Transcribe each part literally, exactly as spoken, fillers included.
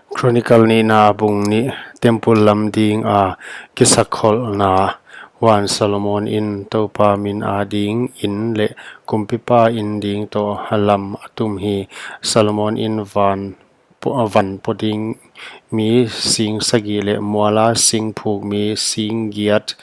Chronicle nihna bung nih. Temple lam ding a kisakholhna. Huan Solomon in Toupa min a ding in leh kumpipa in ding toh lam a tum hi. Solomon in van po, van po ding mi sing sagih leh muala sing phuk mi sing giat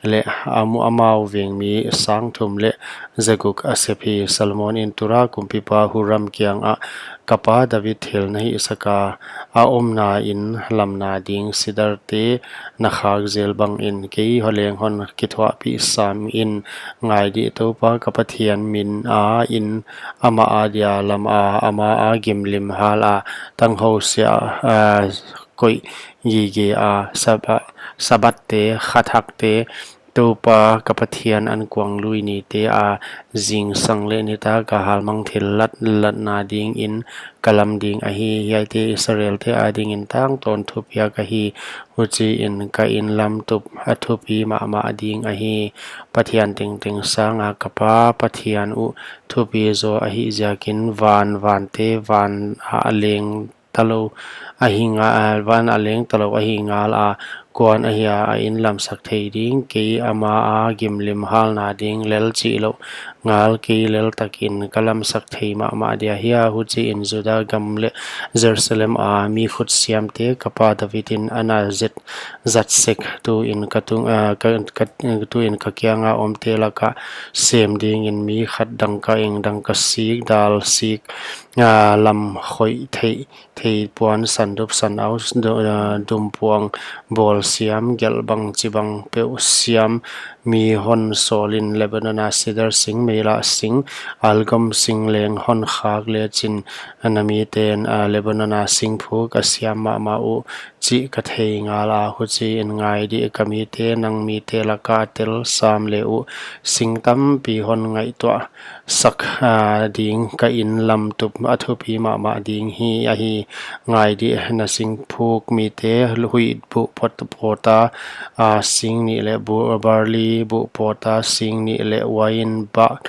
leh amu amau veng mi sang thum leh zaguk a sep hi. Solomon in Tura kumpipa Huram kiangah, Ka pa David thil na hihsak a, a omna in lamna ding sidarte na khak zel bangin kei leng hon kithuahpih sam in. Ngai dih, Toupa ka Pathian min a in amah a dia lam a, ama a gimlim hal a, tanghou sia, a, koih gige a, Saba-, Sabatte, khathakte, Toupa ka Pathian ankuang lui nite a zingsang leh nitak a halmang thillat latna dingin ka lam ding ahi. Hiaite Israelte adingin tangtawn thupiak ahi. Huchiin ka in lamtup a thupi mahmah ding ahi. Pathian tengteng sanga ka pa Pathian uh thupi zaw ahih ziakin van vante van a leng talou ahi nga-, a, van a leng talou ahi ngal a, kuan ahia a in lamsak thei ding, kei ama a gimlim halna ding lel chih louh ngal, kei lel takin ka lamsak thei mahmah dia hia? Huchiin Juda gam leh Jerusalem a mi khutsiamte ka pa David in ana zet, zat sek, tuin ka tung, a, ka, ka, tuin ka kianga omte laka sem dingin mi khat dangka eng, dangka sik, dal sik, a, lam khoih theih, thei puan, sandup, sanau, du-, a, dumpuang, bawl siam, gelh bang chibang peuh siam, mi hon sawlin Lebanon a sidar sing, meilah sing, algum sing leng hon khak lechin, a, na miten, a, Lebanon a sing phuk a siam mahmah uh chih ka thei ngal a. Huchiin ngai dih, ka mite nang mite laka tel sam le uh sing tampi hon ngaihtuah sak, a, ding, ka in lamtup a thupi mahmah ding hi ahi. Ngai dih, na sing phuk mite huih buh pot, pawta, a, sing nih leh bu-, barley buh pawta sing nih leh uain bat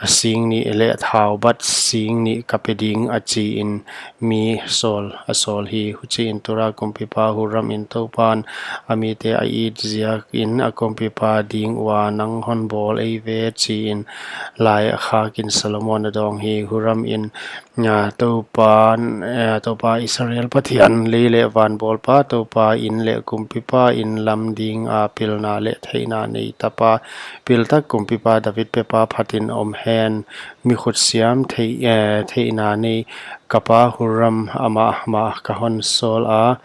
sing nih leh thau bat sing nih ka pe ding, a chiin mi sawl a sawl hi. Huchiin Tura kumpipa Huram in Toupan a mite a it ziakin a kumpipa ding ua nang hon bawl ei ve, chiin lai a khakin Solomon a dawng hi. Huram in, a, Toupan, a, Toupa Israel Pathian, lei leh van bawlpa Toupa in leh kumpipa in lam ding a pilna leh theihna nei tapa, piltak kumpipa David pepa phatin om hen. Mi khutsiam theih, a, theihna nei ka pa Huram amah mah ka hon sawl a,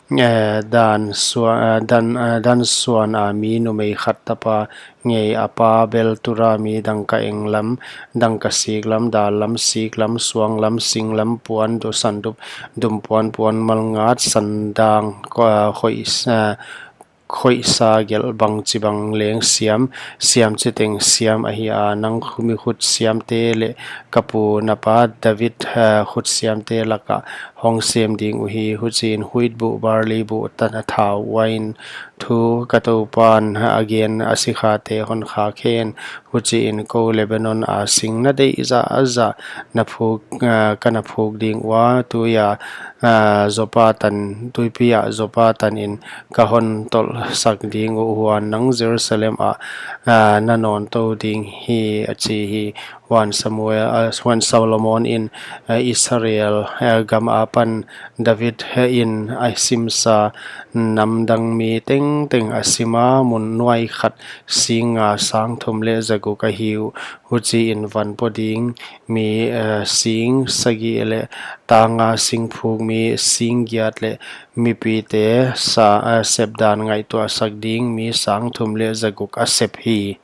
a, dan sua-, a, dan, a, dan suan a mi numei khat tapa ngei a pa bel Tura mi dangka eng lam, dangka sik lam, dal lam, sik lam, suang lam, sing lam, puan, du-, sandup, dumpuan, puan malngat, sandang, ko-, a, khoih, a, khoihsa gelh bang chibang leng siam, siam chiteng siam ahi a, nang khu-, mi khutsiamte leh ka pu na pa David, a, khutsiamte laka hong sem ding uhi. Huchiin huih buh, barley buh, tan a thau, uain thu ka Toupan a gen a sikhate hon khak hen. Huchiin kou Lebanon a sing na deih zahzah na phuk, a, ka na phuk ding ua, tuia, a, Joppa tan, tuipi a Joppa tanin ka hon tolh sak ding uh, huan nang Jerusalem a, a, na nawn tou ding hi, a chi hi. Huan Samuel, a, huan Solomon in, a, Israel, a, gam apan David in a simsa namdang mi tengteng a sima, mun nuai khat sing nga, sang thum leh zaguk ahi uh. Huchiin van po ding mi, a, sing sagih leh tanga sing phuk mi sing giat leh mipite sa, a, sepdan ngaihtuah sak ding mi sang thum leh zaguk a sep hi.